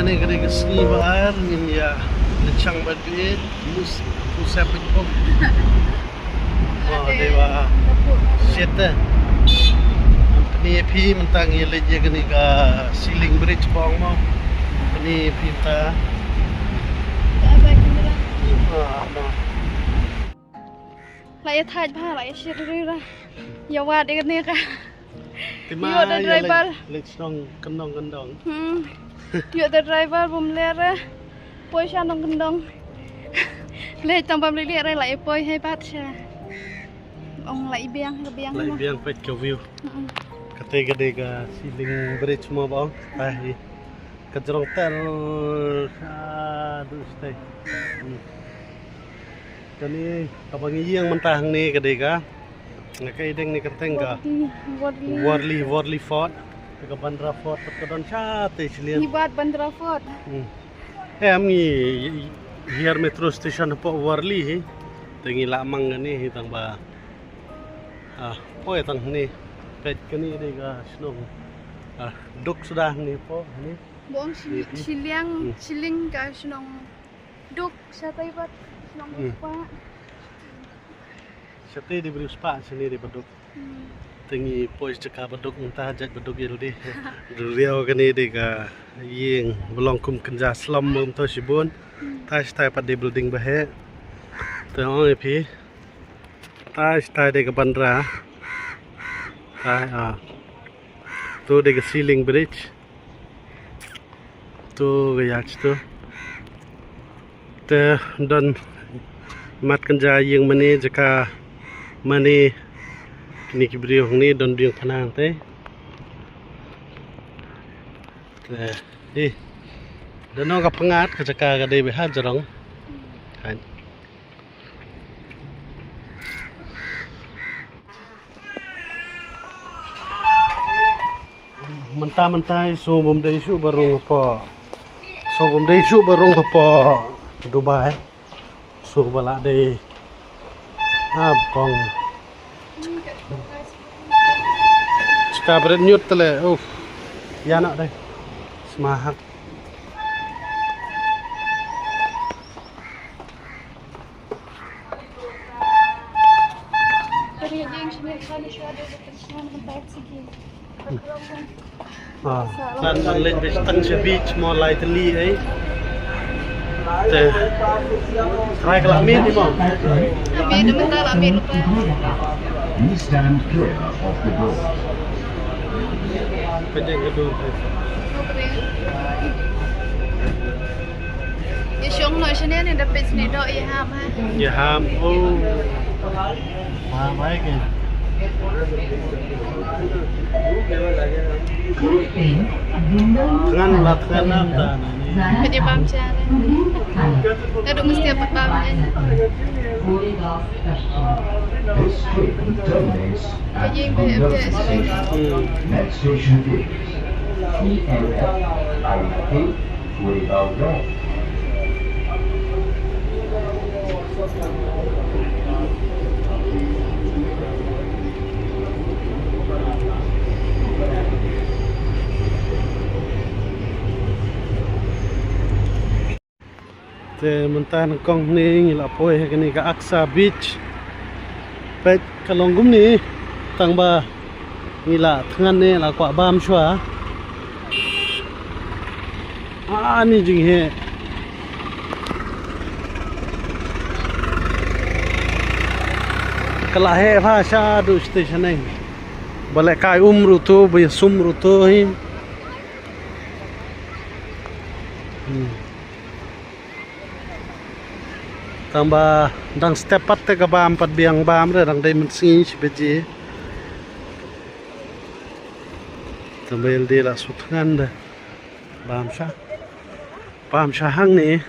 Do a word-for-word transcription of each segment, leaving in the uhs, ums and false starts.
Kane ka sngi ba ar ngin ïa leit shang bad bit mus pusep bit pom. Wa dei ba shit te. Pyni phi mynta ngi leit ïa kane ka ceiling bridge bong mo. Pyni phi mynta. Ah, no. La ïa thait bha la ïa shit ri ra. Ïa wad ïa kane ka. Tima ïa da driver. Leit shnong kyndong kyndong. Hmm. Ïa da driver bum ler. Poi sha nong kyndong. Leit tang bam leit leit la ïa poi hai bat sha. Ong la ïa biang ka biang. La ïa biang peit ka view. Hmm. Kata ka dei ka ceiling bridge mo ba ong. Ai. Ka jrong ter. Aduh stai. Hmm. Kane kaba ngi ïeng mynta hangne ka dei ka, nga ka ideng ne ka teng ka Worli, Worli. Worli, Worli Fort. Ka Bandra Fort ka don sha te shiliang. Ni bat Bandra Fort. Hmm. Em ngi hiar metro station hapoh Worli hi. Te ngi la mang kane hi tang ba. Ah, poi tang ne. Peit kane dei ka shnong. Ah, duk suda ne po ne. Bong shiliang, hmm, shiliang ka shnong. Duk, shatai bad shnong, hmm, duk pa. Shatai dei briew spah, shane dei ba duk. Hmm. Te ngi poi jaka ba duk mynta, jait ba duk ïalade. Duriaw kane dei ka ïing ba long kum kynja slum mynta shibun. Hmm. Tai shatai pat dei building ba heh. Te ong ïa phi. Tai shatai dei ka bandra. Tai, ah. Tu dei ka ceiling bridge. Tu ka ïa tu. Te don mat kynja ïing mane jaka mane kine ki briew hangne don biang phanang te. Te, eh. Don ka pyngat ka jaka ka dei bha jrong. Kan. Mynta mynta i sngew bym dei shuh ba rung hapoh. Sngew bym dei shuh ba rung hapoh Dubai. Sngew ba la dei. Ah, kong. Chika bret nyut tele. Uf. Ïa na dei. Sma hak. Ah, tan ban leit bad tang sha beach mo lai tylli ei. Te. Try ka la miet ni mo. La miet, mynta la miet. You stand clear of the door. Pynjeng ka dur. Ïa shong noh shane ne da peit shane doh ïa ham ha. Ïa ham. Oh. Ha, bai ke. Thngan la thngan na ta na ni. Ka dei bam cha ne. Ka dei mesti apa bam ne. This train terminates at Gumdon Station. Hmm. Next station is T L F, Auladi, Goregaon North. Te mynta nyngkong hangne ngi la poi ha kane ka Aksa Beach. Peit ka long kumne tang ba ngi la thngan ne la kwah bam shuwa. Ani jingheh. Ka la heh bha shaduh station ne. Ba lehkai um ruh to, ba ïasum ruh to hi. Hmm. Tang ba dang step pat te ka bam pat biang bam re dang dei mynsngi shi baje. Tang ba ïalade la shu thngan de. Bam sha. Bam sha hangne.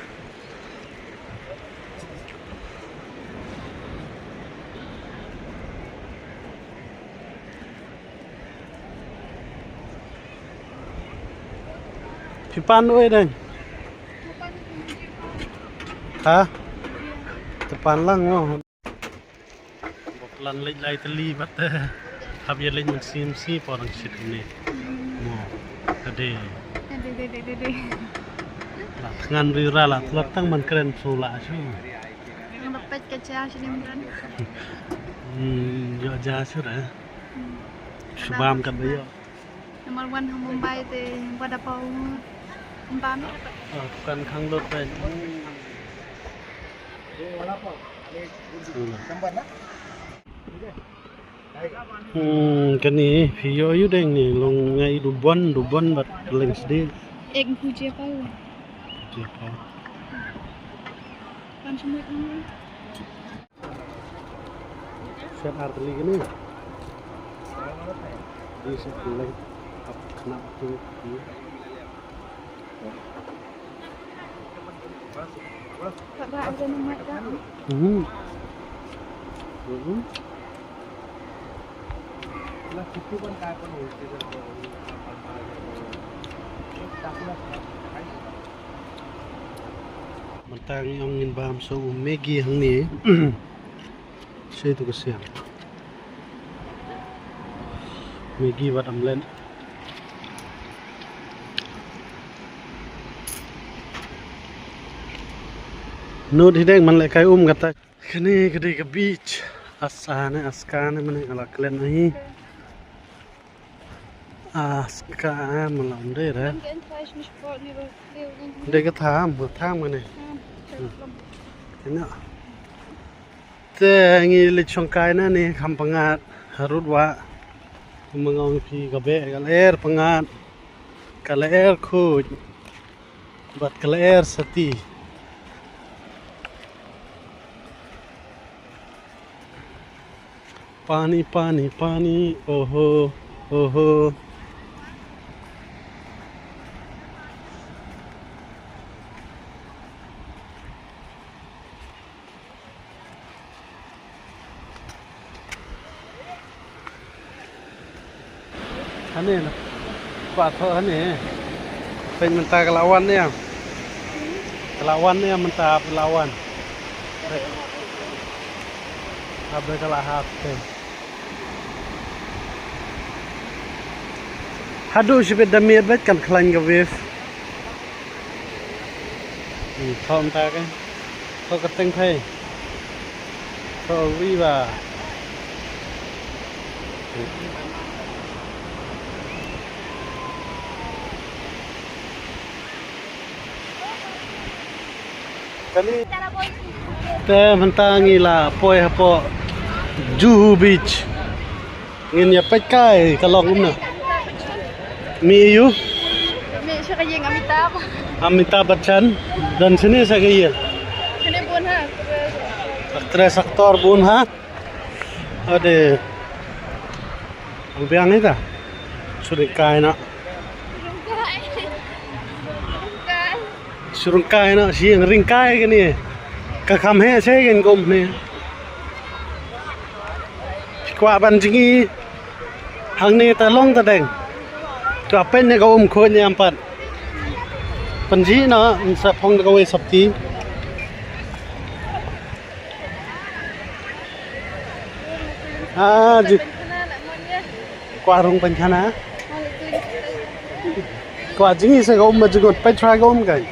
Phi pan uei dang? Ha? Te pan lang mo. Ba plan leit lai tylli bad, eh, hap ïa leit mynsiem si por nang shit ni. Mo. Ade. Ade, ade, ade, ade. Ngan ri ra la tlot tang man kren su la shu. Ngan peit ka cha shi nim ran. Hmm, yo ja shu ra. Hmm. Shubam kan ba yo. Number one ha Mumbai te vada pav bam. Ah, kan khang lut pe. Hmm. Hmm, kane phi ïoh ïa u deng ne long ngai dubon, dubon bad leng sdie. Ek bhujia pav. Bhujia pav. Pan semut ni. Set ar kali kane. Di set leng ap khnap tu. Hmm. Hmm. Mynta ngi ong ngin bam sa u Maggi hangne. Sei tu ka siang. Maggi bad omelette. Nud hi deng man leh kai um kata. Kane ka dei ka beach. Asa ne, aska ne mane ala klen ahi. Aska, eh, malam dei re. Dei ka tham, ka tham kane. Kane. Te ngi leit shongkai na ne kham pyngngad harud wa. Kumba nga ong phi ka beh ka lyer pyngngad, ka lyer khuid bad ka lyer sati. Pani, pani, pani, oho, oho. Hane na. Ba tho hane. Pyn mynta ka la wan ne. Ka la wan ne mynta ka la wan. Hap ka la hap te. Haduh shibit da miet bad kan khlaiñ ka wave. Hmm, tho mynta ka. Tho ka teng thai. Tho ri ba. Kali. Te mynta ngi la poi hapoh Juhu Beach. Ngin ïa peit kai ka long kumno. Mi ïa u? Mi sha ka ïing Amitabh. Amitabh Bachchan. Don shane sha ka ïing. Shane bun ha. Actress actor bun ha. Ade. Ang biang ita. Shu ring kai noh. Shu ring kai noh, shi ring kai kane. Ka kham heh shi kan kum ne. Kwah ban jngi hangne ta long ta deng. Ka pyn ne ka um khuid ne em pat. Pynjih noh, sa phong da kawei sopti. Ah, ji. Kwah rung pynkhana. Kwah jngi sa ka um ba jngut peit try ka um kai.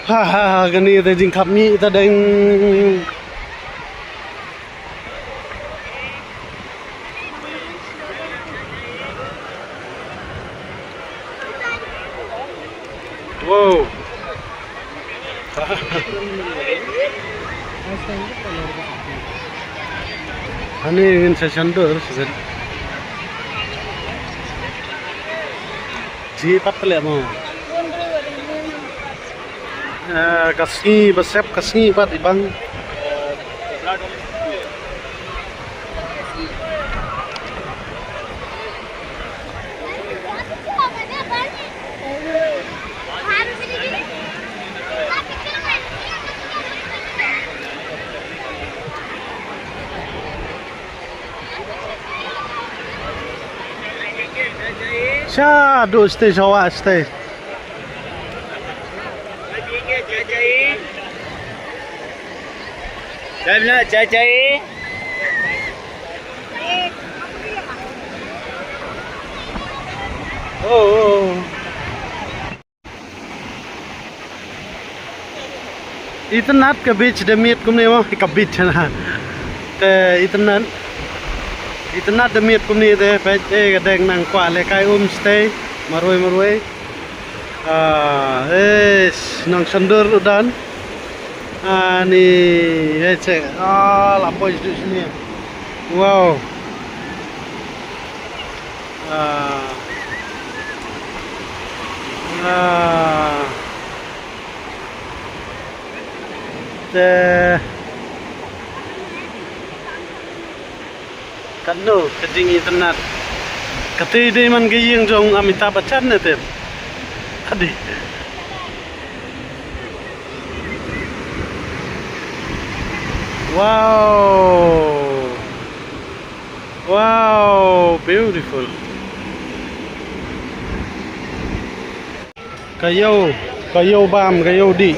Ha ha ha, kane te jingkhap mih ta deng. Wow. Ani ngin sa shan dur sa. Ji pat leh mo. Eh, ka sngi ba sep, ka sngi pat i bang. Sha duh stage hawa stage. Jai mla, jai jai. Oh. Itynnad ka beach da miet kumne mo, ka beach na. Te itynnad. Itynnad da miet kumne te peit, eh, ka dang nang kwah lehkai homestay marwei marwei. Ah, eh, nang shandur udan. Ani, eh, check. Ah, la poi sdang sini. Wow. Ah. Ah. Te. Katno ka jingitynnad. Kata dei man ka ïing jong Amitabh Bachchan ne te. Adi. Wow. Wow, beautiful. Ka ïew, ka ïew bam, ka ïew dih.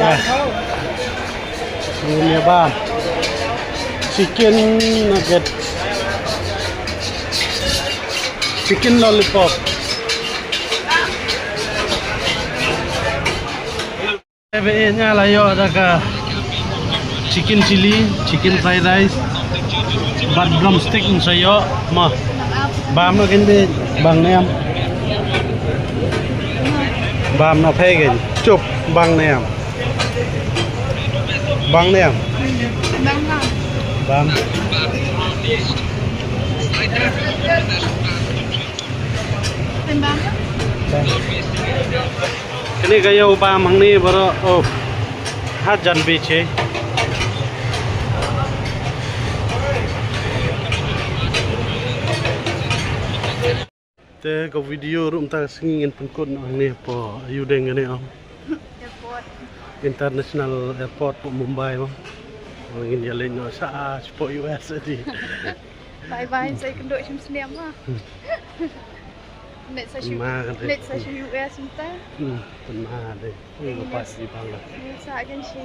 Ah. Ïew bam. Chicken nugget. Chicken lollipop. Ebe ïa la ïoh da ka chicken chili, chicken fried rice, bad drumstick sa ïoh ma. Bam no kin be bang ne em. Bam no phe kin chup bang ne em. Bang ne em. Bam. Bam. Kane ka ïew bam hangne baroh, oh. Ha jan beach. Te ka video ruh mynta ka sngi ngin pynkut noh hangne hapoh Yu Deng kane, oh. Airport. International Airport hapoh Mumbai mo. Ngin ïaleit noh sha shapoh U S adi. Bye bye, sa ïakynduh shim snem ma. Net sa shu, net sa shu U S mynta. Hmm, pynma de. Ïa U S. Sa kan shi.